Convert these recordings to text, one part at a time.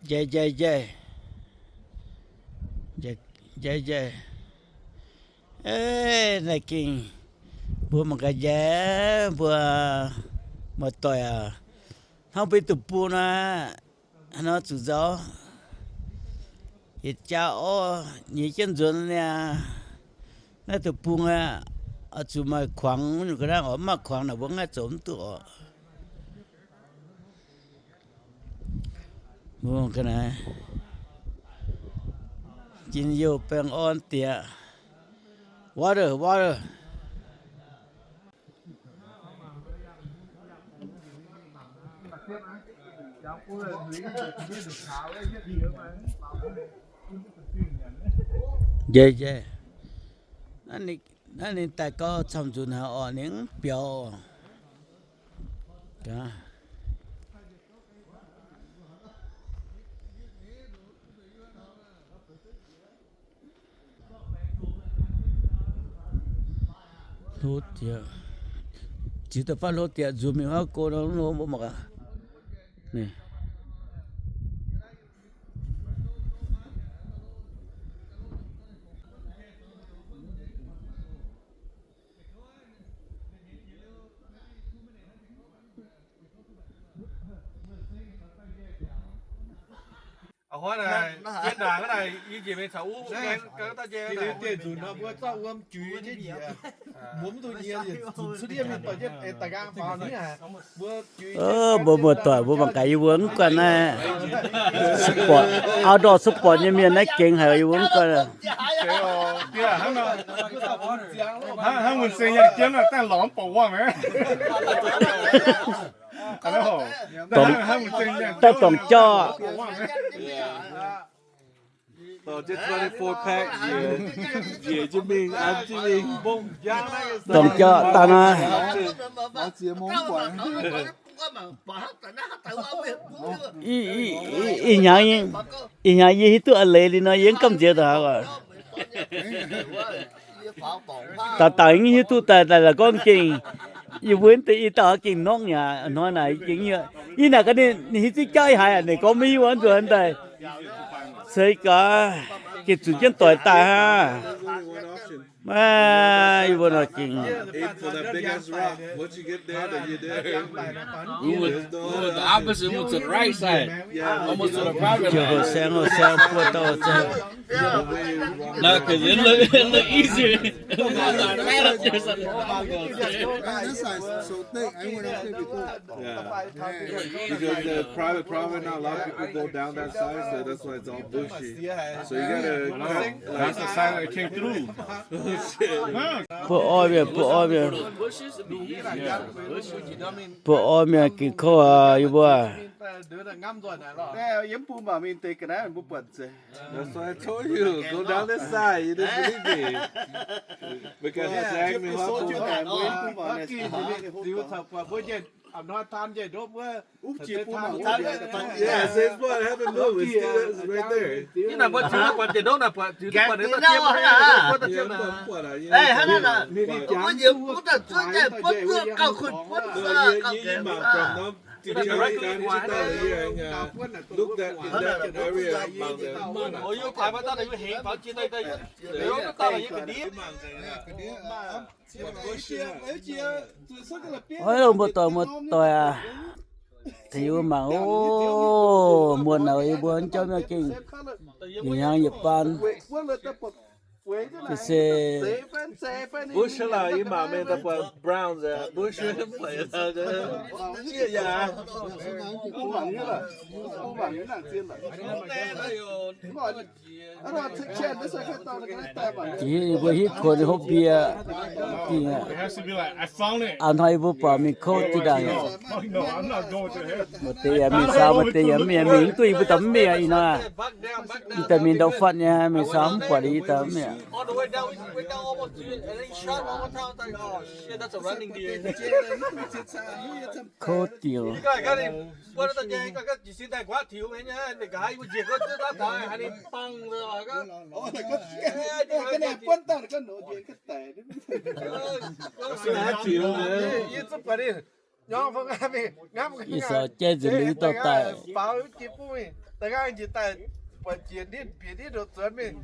Njaih, njaih, njaih. Njaih, njaih, njaih. Naaiv gengh mbuo mangc gaax njaih, mbuo muoz-doic aac, hnangv mbuo duqv bung nor, hnangv nor zuqc nzauh. Yietc jaa orv nyei jienv nzuonx niaa, naaiv duqv bung aqv, oix zuqc maaih kuangx nyungc ga'naaiv oc, mv maaih kuangx naaic mbuo mv haih zoux mv duqv oc. Mbuo ga'naaiv jin youh baengh orn diex. Water, water. Njaih, njaih. Naaiv ninh daaih gau camv nzunc haic orqc, ninh mv biaux. Hlo diex. Ziux daaih fatv hlo diex nzuonx mingh huaav go nor, hlo mbuo mangc gaax. Mbuo muoz-doic mbuo mangc gaax yie mbuo mv guanh naaiv sport, outdoor sport nyei mienh naaiv gengx haic, yie mbuo mv guanh. Hnangv wuonh seng yangh jienv daaih lorz mv bouc wuonh aqv. Dongh, daaih dongh jauv. Dongh jauv daaih naaiv. Ih hnyangx, ih hnyangx yie hiuv duqv a'leiz liuz nor, yie mv gamh nziex daaih oc. Dangh dangh yie hiuv duqv daaih, daaih la'gorngv gengh, yie mbuo deix i dauh gengh norqv yaac hnoi naaic gengh, ih naaic ga'naaiv ninh hiuv duqv jauv haiz aqv, ninh gorngv maiv hiuv wuov nzuonx daaih. Se gaax, gengh zunc jienv doic daaih aqv. Maiv, yie mbuo nor gengh. Ziouc houh saeng houh saeng buo dauh. No, 'cause it look, it look easier. There's something. Yeah. Because the private property now, a lot of people go down that side, so that's why it's all bushy. So you gotta cut, like, that's the side that came through. Butv orv mienh, butv orv mienh. Butv orv mienh gengh kouv aqv, yie mbuo. That's why I told you, go down this side. You didn't believe me. Because it's actually. Yeah, six foot, haven't moved. It's still, it's right there. Look that in that area. Oi, mbuo doic, mbuo doic aac. Tengx yie mbuo mangc oc, muonh naaic yie mbuo jauv mienh gengh yietc hnyangx yietc baan. Bush, yie mangc mienh daaih buatc brown, bush, yie yaac. Yie mbuo hiuv kuonx hopv mbie, dingh aqv. A'hnoi yie mbuo buatc mingh kouv zinh ndaangc. Maaih deix yaac mingh saau, maaih deix yaac mv mingh, mingh mv duqv yie mbuo daaih mv mingh aqv. Ih nor, yie daaih mingh ndau fatv nyei, mingh saau mv buatc yie daaih mv mingh aqv. Kouv dingc. Ih saux jaiv nzengc liuz dauh daaih. Da'nqaang njiec daaih buatc njiec nitv bieqc nitv ndoqc zuonx mingh.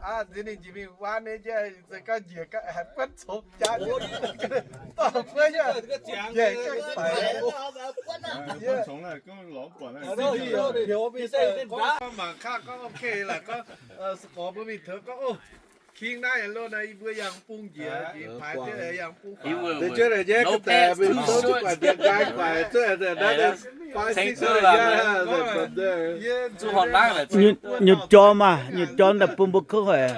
Aa, nziex ninh njiec mingh waan nyei, njiec za'ganh njiec ganh haiz buonv congx jaax, dorh buonv nyei, njiec ganh daic. Mangc kaav gorngv ok laaix gorngv, se gorx mbuo mingh taux gorngv, o, king naaiv loz naaiv yie mbuo yangh bung njiec, yangh bung. Nyutc jorm maah, nyutc jorm daaih bun mbuo kouv haic.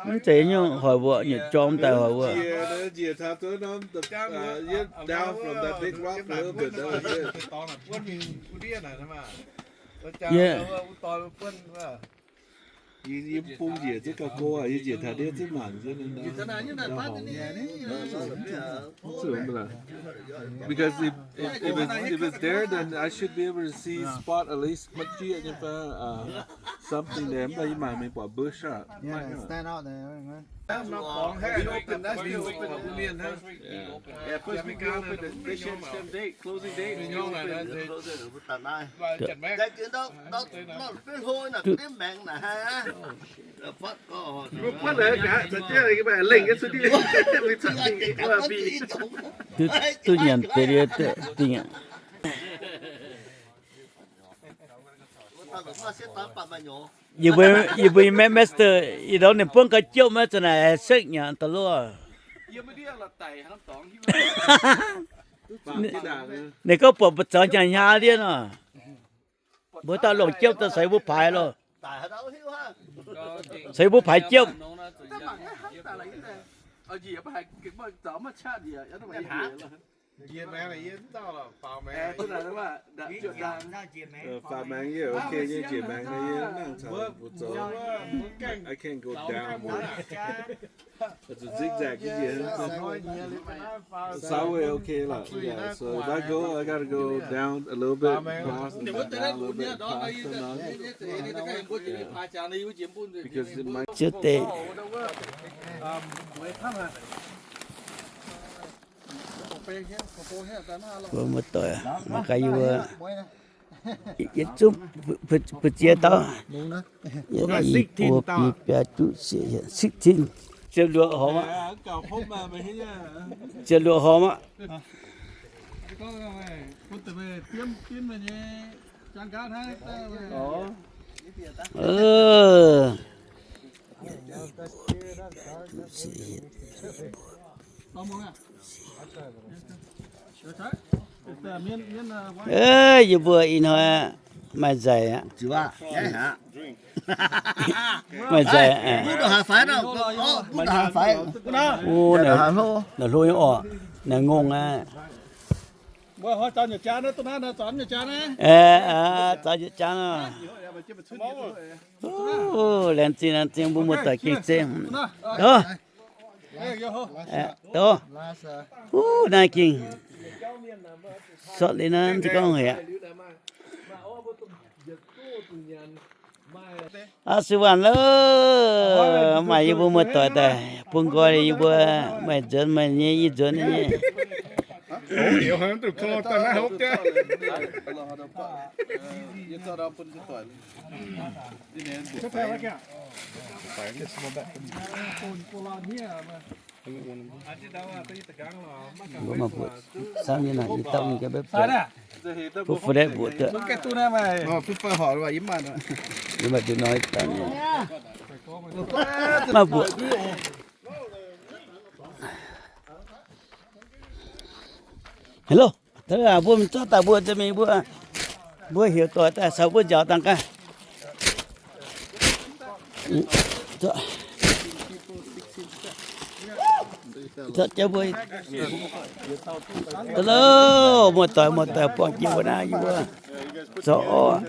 Mv zeiz nyungc hoic mbuo, nyutc jorm daaih hoic mbuo. Yie, yie bung njiec zungv gauh go aqv, yie njiec taux ndiev zungv mangc jienv. Because if, if, if it's, if it's there, then I should be able to see spot at least maiv jieqv nyei fai, uh, something there. Mv baac yie mangc mingh buatc bush aqv. Yeah, stand out there. Yeah, first we open the same date, closing date. Duqv, duqv nyanc deix liuz dingh aqv. Yie mbuo, yie mbuo nyei master, ih ndorm ninh buangv gau jopv maiv zanc naaic sekv nyanc daaih loh. Ninh gorngv buatc mbu'ziex hnyangx hnyangx ndiev nor. Mbuo dauh longc jopv daaih caux yie mbuo paaix loh. Caux yie mbuo paaix jopv. Faaux maengx yie ok nyei, njiec maengx yie nangh caux mbu'ziex. I can't go down. It's a zigzag. Sideways okay lah. Yeah, so if I go, I gotta go down a little bit, cross, and then down a little bit, cross, and then, yeah. Because it might. Ziouv deix. Mbuo muoz-doic, mangc gaax yie mbuo yietc zungv mbu'ziex dauh. Yietc, i, buo, biei, biaa, juqv, sixteen. Ziepc luoqc hormx aqv. Ziepc luoqc hormx aqv. Yie mbuo ih hnoi maaih nzaic aqv. Maaih nzaic. Naaiv hlo nyei orqc, naaiv ngongh aqv. Zaux nyei jaan oc. Laengz zingh, laengz zingh, mbuo muoz-doic gengh zeiv. Naaiv gengh sortv liuz naaiv, mv zeiz gorngv hec aqv. Aav, se waanc loh, maaih yie mbuo muoz-doic daaih bun nqoi yie mbuo, maaih nzuonx maaih nyei, yie nzuonx nyei. Mbuo maaih mbuoqc camv nyei naaic, yie dauh mingh gaax mbaeqv buoqc. Mbuo fu-deix mbuoqc duqv. Yie maaih duqv nor dauh nyei. Maaih mbuoqc. Hello. Mbuo mingh zorqv daaih mbuo, mbuo heuc doic daaih caux mbuo nziaauc dangh gaax. Hello, muoz-doic, muoz-doic, buangh jiex mbuo naaiv, yie mbuo zoux orv.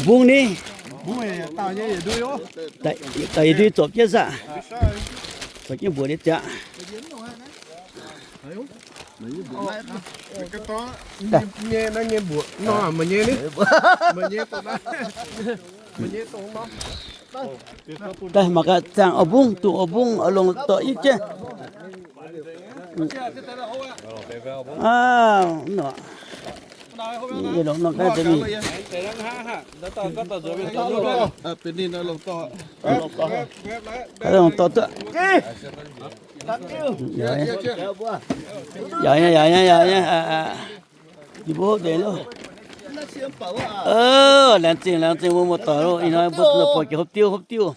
Mbungv ni, daaih yietc ndui zorpc jienv saah? Zorpc jienv mbuoqc nyei ziangh. Nyei, naaiv nyei mbuoqc nor, meih nyei ni. Meih nyei dongh naaiv. Meih nyei dongh nor. Daaih mangc gaax, zaangh oix mbungv, dungh oix mbungv, oix longc dorh i jienv. Aa, nor. Yie longc nor gaax deix mingh. Longc dorh duqv. Yaac nyei, yaac nyei, yaac nyei. Yie mbuo hopv deix loh. Laengz zingh, laengz zingh mbuo muoz-doic loh. Ih hnoi mbuo buatc jiex hopv diuv, hopv diuv.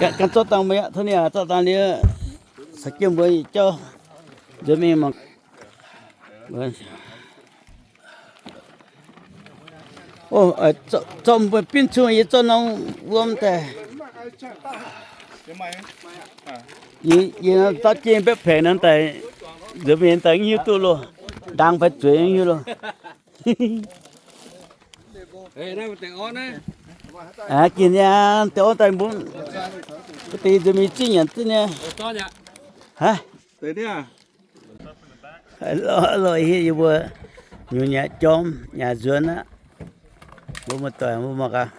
Ganh zorqv dangh mbuo yaac tov ninh zorqv dangh liuz, caux jienv mbuo yietc jauv nzuonx mingh mangc. Zorqv mbuo binv cung yie zorqv norm wuom daaih. Yie, yie zorqv jienv baeqv paengx nor daaih, nzuonx mingh daaih mv hiuv duqv loh. Ndaang fai zueiz mv hiuv loh. Ginc nyei, deix orv daaih mbungv. Wuov deix nzuonx mingh zingv nyanc duqv nyei. Haiv, loz-hieh yie mbuo nyungc nyanc jorm nyanc nzuonx aqv. Mbuo muoz-doic mbuo mangc gaax.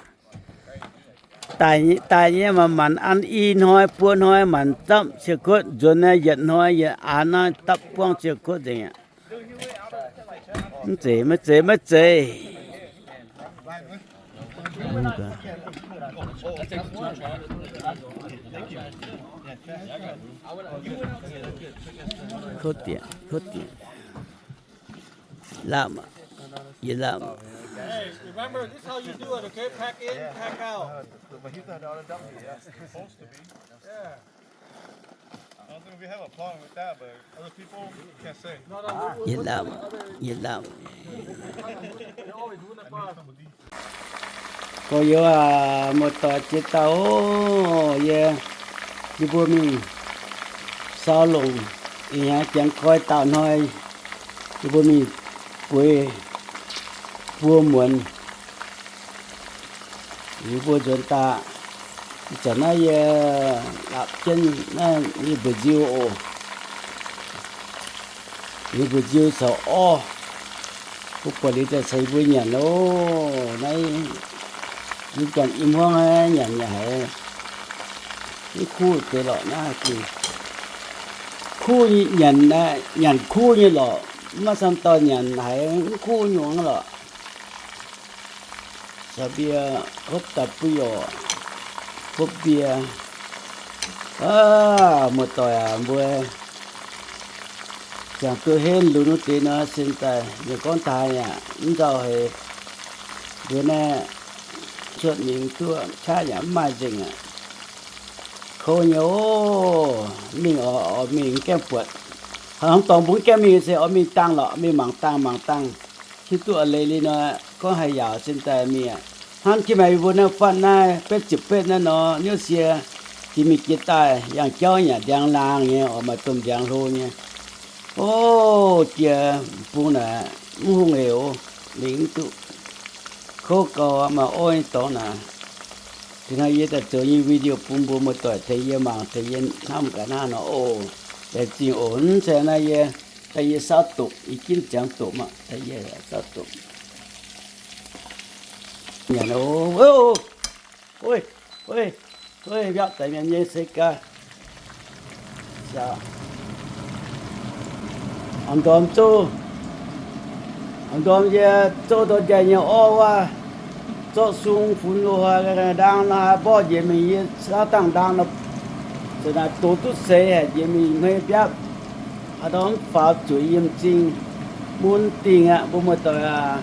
Daaih nyei maanc maanc an i hnoi buo hnoi maanc dapv cie kuotv, nzuonx naaiv yietc hnoi yietc aanx naaiv dapv buangv cie kuotv nzengc aqv. Mv zeiz, maiv zeiz, maiv zeiz. Kouv dieqc, kouv dieqc. Lamh, yie lamh. Hey, remember, this is how you do it, okay? Pack in, pack out. Yeah. I don't think we have a problem with that, but other people can't say. Yie lamh, yie lamh. Gorx-youz aac, muoz-doic jiex dauh oc. Yie, yie mbuo mingh sau longc ih hnyangx jangx koi dauh hnoi, yie mbuo mingh bueix buo muonz. Yie mbuo nzuonx daaih, ih zanc naaiv yie lapc jienv naaiv nyei mba'nziu oc. Nyei mba'nziu caux orv, mbuo buatc liuz daaih caux yie mbuo nyanc oc. Naaiv yie ganh i hmuangv nyanc yaac haiz mv kuv deix lorqc naaiv. Kuv nyei nyanc, nyanc kuv nyei lorqc, mv maaih camv dauh nyanc haiz mv kuv nyei lorqc. Caux mbie hopv daaih buov yorc, hopv mbie. Aav, muoz-doic aac, mbuo ziangh duqv henv lunx wuov deix nor, sin daaih mienh gorngv taaih yaac mv nzauh haic. Mbuo naaiv cuotv mingh duqv qaqv yaac mv maaih nzengc aqv. Kouv nyei oc. Mingh oix, oix mingh mv gaengh buatc. Hnangv dorngx mbuo mv gaengh mingh se oix mingh dangh lorqc, mingh mangc dangh mangc dangh. Hiuv duqv a'leiz liuz nor, gorngv haih yaauc sin daaih mingh aqv. Hnangv jiex maaih yie mbuo naaiv fatv naaiv betv ziepc betv naaiv nor, niouv sie jiex mingh jiex daaih, yangh jauv yaac ndiangx laangh nyei, oix maaih domh ndiangx hlo nyei. O, jiex bung naaic mv hungh eix, mingh mv duqv. Kouv gau, maaih orv nyei dorngx naaic. Ih hnoi yie daaih zoux nyei video bun mbuo muoz-doic tengx yie mangc, tengx yie hnamv gaax naaiv nor oc. Laengz zingh oc. Mv zeiz naaiv yie, daaih yie saauv doqc, yie ginv ziangx doqc maah, daaih yie saauv doqc. Nyanc oc. Oi, oi, oi, mbiapv daic mienh nyei se gaax. A'ndorm zouv, a'ndorm yie zouv dorh njaih nyei orv wuov, zorqv sung funx lo haaix ndaang nor haaix mborqv njiec mingh, yie saauv dangh ndaang nor, za'naaic dox duqv seix haic, njiec mingh hmei mbiapv. A'ndorm mv faaux zuqc yiem zingh, mun dingh aqv, mbuo muoz-doic aac.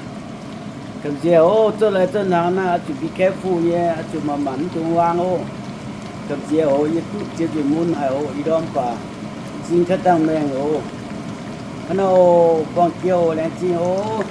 Gamh nziex oc, zouv lai zouv hnaangx naaiv oix zuqc be careful nyei, oix zuqc manc-manc mv dungx wang oc. Gamh nziex oc, yie duqv ziex nzunc mun haic oc, ih ndorm baac m'zing kaiv dangh maengh oc. Hnangv naaiv oc, buangh jiex oc, laengz zingh oc.